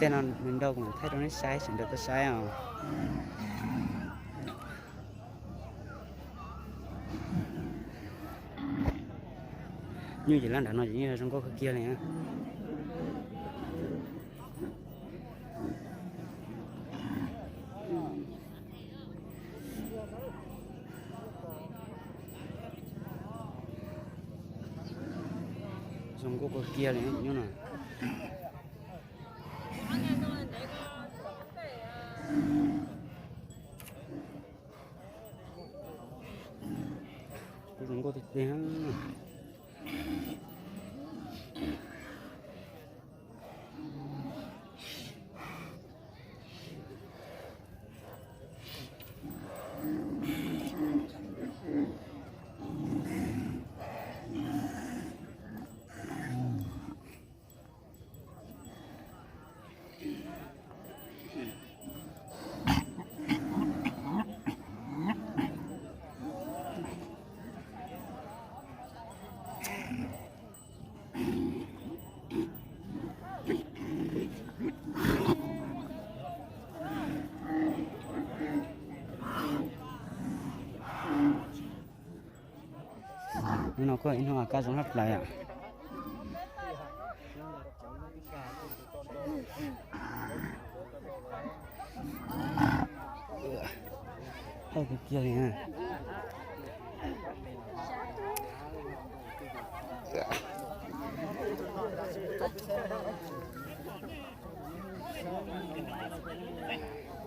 Tej no nws nrau kuv thaij rau nej saib, sawv daws tau saib os. Nyuj ces lab nram no ces yeej zoo nkauj kawg kiag li. Zoo nkauj kawg kiag li nyuj no. Kuj zoo nkauj tiag tiag. Hnub no kuj ib hnub kaj zoo tshaj plaws yom. Hawj tiag tiag li na.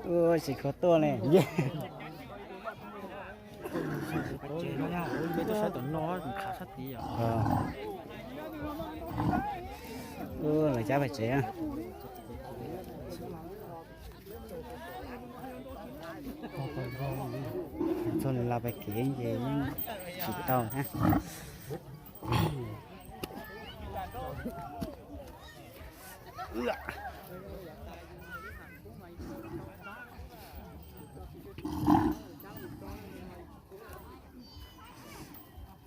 Ua tsis kho tuaj li. Lawv cab pais tsev. Txog lawv la pais kev ces yeej tsis tau thiab.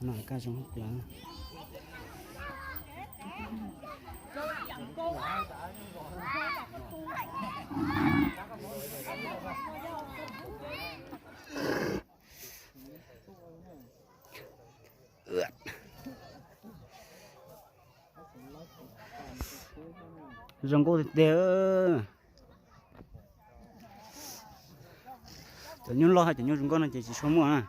No kaj zoo plawv. Zoo nkauj tiag tiag. Cov nyuj loj hab cov nyuj zoo nkauj no ces tsis tshua muaj na.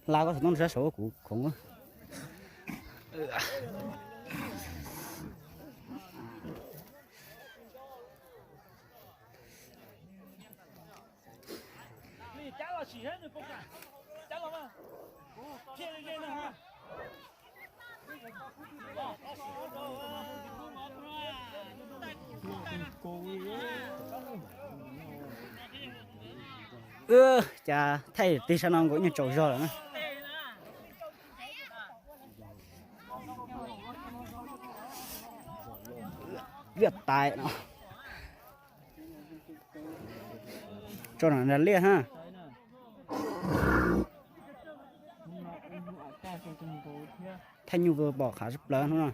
Hla koj xov tooj sab saud kuv khoov. Cas thaij tig sab no nkaus nyuag tsaus zog lawm na. Liaj tais no. Tso no nrag liaj ha. Thaij nyuj pom qhav sab plaws hnub no.